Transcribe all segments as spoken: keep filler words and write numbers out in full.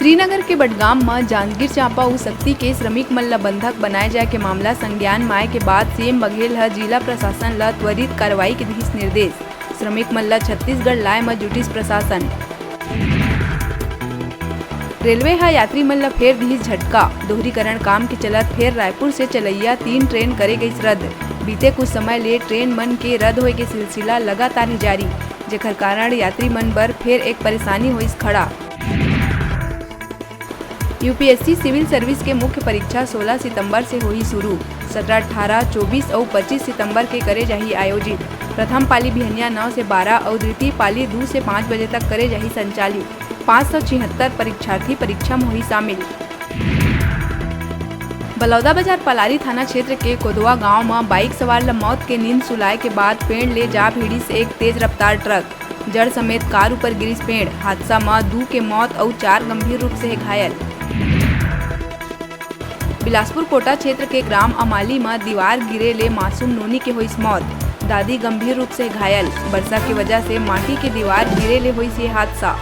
श्रीनगर के बडगाम म जांजगीर चांपा अउ सक्ती के श्रमिक मन ल बंधक बनाए जाए के मामला संज्ञान म आए के बाद सीएम बघेल ह जिला प्रशासन ल त्वरित कार्रवाई के दिहिस निर्देश। श्रमिक मन ल छत्तीसगढ़ लाए म जुटिस प्रशासन। रेलवे ह यात्री मन ल फेर दिहिस झटका। दोहरीकरण काम के चलत फेर रायपुर से चलइया तीन ट्रेन करे गइस रद्द। बीते कुछ समय ले ट्रेन मन के रद्द होए के सिलसिला लगातार ही जारी, जेकर कारण यात्री मन बर फेर एक परेशानी होइस खड़ा। यूपीएससी सिविल सर्विस के मुख्य परीक्षा सोलह सितंबर से होही शुरू। सत्रह, अठारह, चौबीस अउ पच्चीस सितंबर के करे जाही आयोजित। प्रथम पाली बिहनिया नौ से बारह अउ द्वितीय पाली दू से पाँच बजे तक करे जाही संचालित। पाँच सौ छिहत्तर परीक्षार्थी परीक्षा म होही शामिल। बलौदाबाजार पलारी थाना क्षेत्र के कोदवा गांव म बाइक सवार ल मौत के नींद सुलाए के बाद पेड़ ले जा भिड़िस एक तेज रफ्तार ट्रक। जड़ समेत कार ऊपर गिरिस पेड़। हादसा म दू के मौत अउ चार गंभीर रूप से हे घायल। बिलासपुर कोटा क्षेत्र के ग्राम अमाली म दीवार गिरे ले मासूम नोनी के होइस मौत। दादी गंभीर रूप से घायल। बरसा के वजह से माटी के दीवार गिरे ले होइस ये हादसा।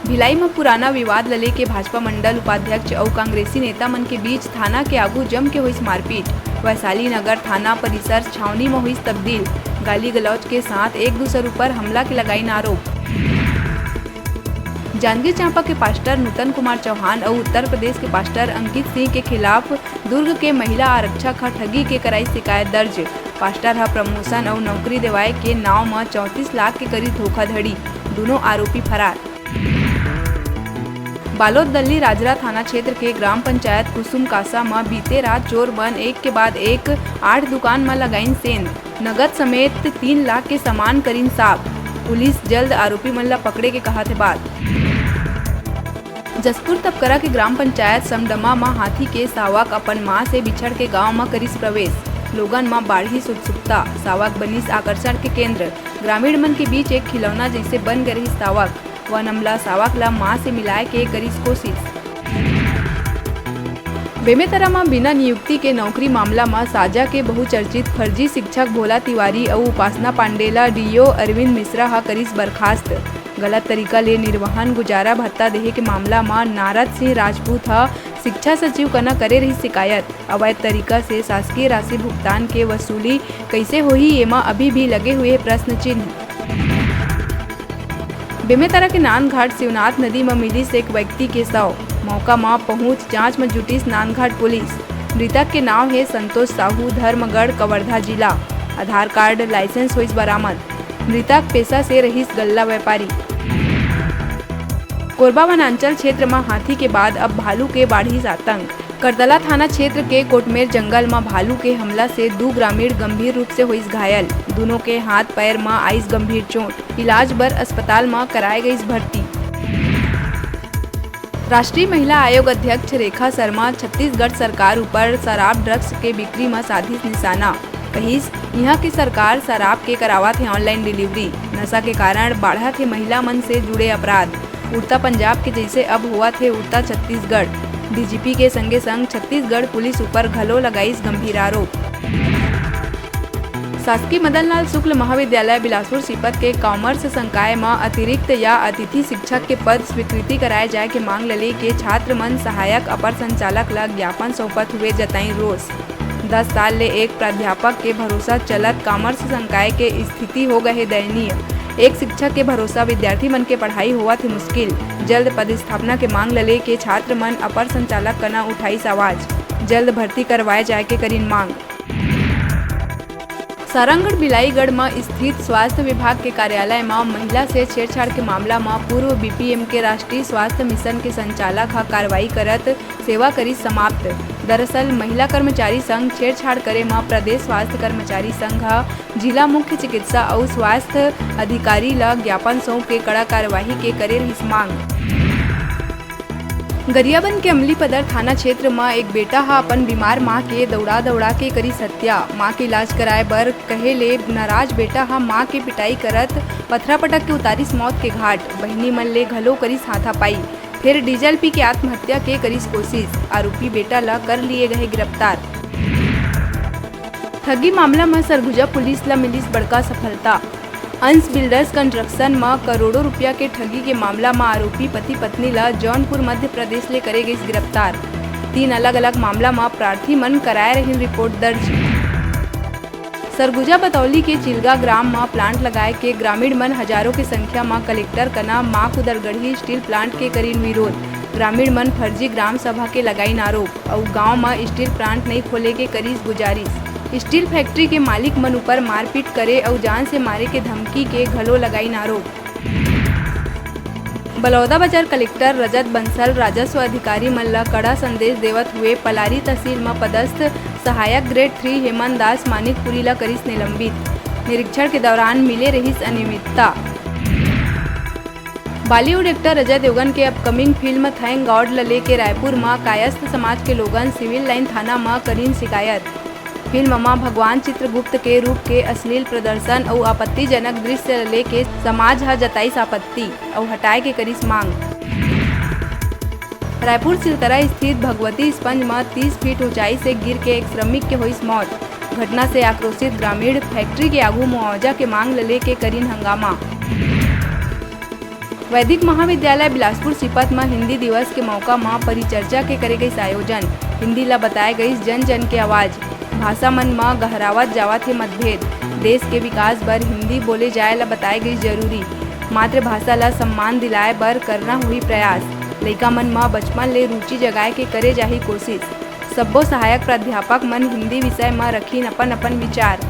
भिलाई म पुराना विवाद ल लेके भाजपा मंडल उपाध्यक्ष अउ कांग्रेसी नेता मन के बीच थाना के आगू जम के होइस मारपीट। वैशाली नगर थाना परिसर छावनी म होइस तब्दील। गाली गलौज के साथ एक दूसर ऊपर हमला के लगाइन आरोप। जांजगीर चांपा के पास्टर नूतन कुमार चौहान अउ उत्तर प्रदेश के पास्टर अंकित सिंह के खिलाफ दुर्ग के महिला आरक्षक ह ठगी के कराई शिकायत दर्ज। पास्टर ह प्रमोशन अउ नौकरी देवाए के नाव म चौंतीस लाख के करीब धोखाधड़ी, दूनों आरोपी फरार। बालोद दल्ली राजरा थाना क्षेत्र के ग्राम पंचायत कुसुम कासा म बीते रात चोर मन एक के बाद एक आठ दुकान म लगाइन सेंध। नगद समेत तीन लाख के सामान करिन साफ। पुलिस जल्द आरोपी मन ल पकड़े के कहत हे बात। जसपुर तपकरा के ग्राम पंचायत समडमा म हाथी के सावक अपन मां से बिछड़ के गांव म करिस प्रवेश। लोगन म बाढ़िस उत्सुकता, सावक बनिस आकर्षण के केंद्र। ग्रामीण मन के बीच एक खिलौना जइसे बन गे रिहिस सावक। वन अमला सावक ल मां से मिलाए के करिस कोशिश। बेमेतरा म बिना नियुक्ति के नौकरी मामला म साजा के बहुचर्चित फर्जी शिक्षक भोला तिवारी अउ उपासना पांडे ल डीईओ अरविंद मिश्रा ह करिस बर्खास्त। गलत तरीका ले निर्वहन गुजारा भत्ता देहे के मामला म नारद सिंह राजपूत ह शिक्षा सचिव कना करे रिहिस शिकायत। अवैध तरीका से शासकीय राशि भुगतान के वसूली कइसे होही, एमा अभी भी लगे हुए हे प्रश्न चिन्ह। बेमेतरा के नांदघाट शिवनाथ नदी म मिलिस एक व्यक्ति के शव। मौका म पहुंच जांच म जुटिस नांदघाट पुलिस। मृतक के नाव हे संतोष साहू, धर्मगढ़, कवर्धा जिला। आधार कार्ड, लाइसेंस होइस बरामद। मृतक पेशा से रहिस गल्ला व्यापारी। कोरबा वनांचल क्षेत्र म हाथी के बाद अब भालू के बाढ़िस आतंक। करतला थाना क्षेत्र के कोटमेर जंगल म भालू के हमला से दू ग्रामीण गंभीर रूप से होइस घायल। दूनों के हाथ पैर म आइस गंभीर चोट। इलाज बर अस्पताल म कराए गइस भर्ती। राष्ट्रीय महिला आयोग अध्यक्ष रेखा शर्मा छत्तीसगढ़ सरकार ऊपर शराब, ड्रग्स के बिक्री म साधिस निशाना। कहिस, इहां के सरकार शराब के करावत हे ऑनलाइन डिलीवरी। नशा के कारण बाढ़त हे महिला मन से जुड़े अपराध। उड़ता पंजाब के जइसे अब होवत हे उड़ता छत्तीसगढ़। डीजीपी के संगे संग छत्तीसगढ़ पुलिस ऊपर घलो लगाइस गंभीर आरोप। शासकीय मदन लाल शुक्ल महाविद्यालय बिलासपुर सीपत के कॉमर्स संकाय म अतिरिक्त या अतिथि शिक्षक के पद स्वीकृति कराए जाए के मांग ल लेके छात्र मन सहायक अपर संचालक ल ज्ञापन सौंपत हुए जताइन रोष। दस साल ले एक प्राध्यापक के भरोसा चलत कॉमर्स संकाय के स्थिति हो गए हे दयनीय। एक शिक्षक के भरोसा विद्यार्थी मन के पढ़ाई होवत हे मुश्किल। जल्द पदस्थापना के मांग ल लेके छात्र मन अपर संचालक कना उठाइस आवाज। जल्द भर्ती करवाए जाए के करिन मांग। सारंगढ़ बिलाईगढ़ म स्थित स्वास्थ्य विभाग के कार्यालय म महिला से छेड़छाड़ के मामला म पूर्व बीपीएम के राष्ट्रीय स्वास्थ्य मिशन के संचालक ह कार्रवाई करत सेवा करिस समाप्त। दरअसल, महिला कर्मचारी संग छेड़छाड़ करे म प्रदेश स्वास्थ्य कर्मचारी संघ ह जिला मुख्य चिकित्सा अउ स्वास्थ्य अधिकारी ल ज्ञापन सौंप के कड़ा कार्यवाही के करे रिहिस मांग। गरियाबंद के अमलीपदर थाना क्षेत्र म एक बेटा ह अपन बीमार मां के दौड़ा-दौड़ा के करिस हत्या। मां के इलाज कराए बर कहे ले नाराज बेटा ह मां के पिटाई करत पथरा पटक के उतारिस मौत के घाट। बहिनी मन ले घलो करिस हाथापाई। फेर डीजल पी के आत्महत्या के करिस कोशिश। आरोपी बेटा ल कर लिए गए गिरफ्तार। ठगी मामला म सरगुजा पुलिस ल मिलिस बड़का सफलता। अंश बिल्डर्स कंस्ट्रक्शन म करोड़ों रुपया के ठगी के मामला म आरोपी पति पत्नी ल जौनपुर मध्य प्रदेश ले करे गइस गिरफ्तार। तीन अलग-अलग मामला म प्रार्थी मन कराए रहिन रिपोर्ट दर्ज। सरगुजा बतौली के चिलगा ग्राम म प्लांट लगाए के ग्रामीण मन हजारों के संख्या म कलेक्टर कना मां कुदरगढ़ी स्टील प्लांट के करिन विरोध। ग्रामीण मन फर्जी ग्राम सभा के लगाइन आरोप अउ गांव म स्टील प्लांट नइ खोले के करिस गुजारिश। स्टील फैक्ट्री के मालिक मन ऊपर मारपीट करे अउ जान से मारे के धमकी के घलो लगाइन आरोप। बलौदाबाजार कलेक्टर रजत बंसल राजस्व अधिकारी मन ल कड़ा संदेश देवत हुए पलारी तहसील म पदस्थ सहायक ग्रेड थ्री हेमन दास मानिकपुरी ल करिस निलंबित। निरीक्षण के दौरान मिले रहिस अनियमितता। बॉलीवुड एक्टर अजय देवगन के अपकमिंग फिल्म थैंक गॉड ल लेके रायपुर म कायस्थ समाज के लोगन सिविल लाइन थाना म करिन शिकायत। फिल्म म भगवान चित्रगुप्त के रूप के अश्लील प्रदर्शन अउ आपत्तिजनक दृश्य ल लेके समाज ह जताइस आपत्ति अउ हटाए के करिस मांग। रायपुर सिलतरा स्थित भगवती स्पंज म तीस फीट ऊंचाई से गिर के एक श्रमिक के होइस मौत। घटना से आक्रोशित ग्रामीण फैक्ट्री के आगू मुआवजा के मांग ल लेके करिन हंगामा। वैदिक महाविद्यालय बिलासपुर सीपत म हिंदी दिवस के मौका म परिचर्चा के करे गइस आयोजन। हिंदी ल बताए गइस जन जन के आवाज। भाषा मन म गहरावत जावत हे मतभेद। देश के विकास बर हिंदी बोले जाए ल बताए गइस जरूरी। मातृभाषा ल सम्मान दिलाए बर करना होही प्रयास। लइका मन म बचपन ले रुचि जगाए के करे जाही कोशिश। सब्बो सहायक प्राध्यापक मन हिंदी विषय म रखिन अपन-अपन विचार।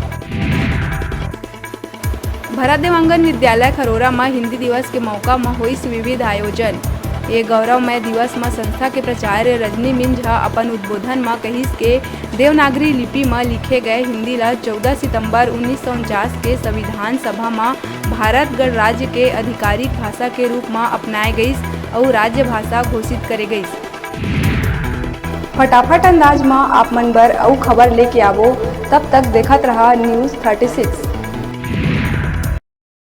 भरत देवांगन विद्यालय खरोरा म हिंदी दिवस के मौका म होइस विविध आयोजन। ये गौरवमय दिवस म संस्था के प्राचार्य रजनी मिंज ह अपन उद्बोधन म कहिस के देवनागरी लिपि म लिखे गए हिंदी ल चौदह सितंबर उन्नीस सौ उनचास के संविधान सभा म भारत गणराज्य के आधिकारिक भाषा के रूप म अपनाए गइस अउ राज्य भाषा घोषित करे गइस। फटाफट अंदाज म आप मन बर अउ खबर लेके आवो, तब तक देखत रहा News thirty six।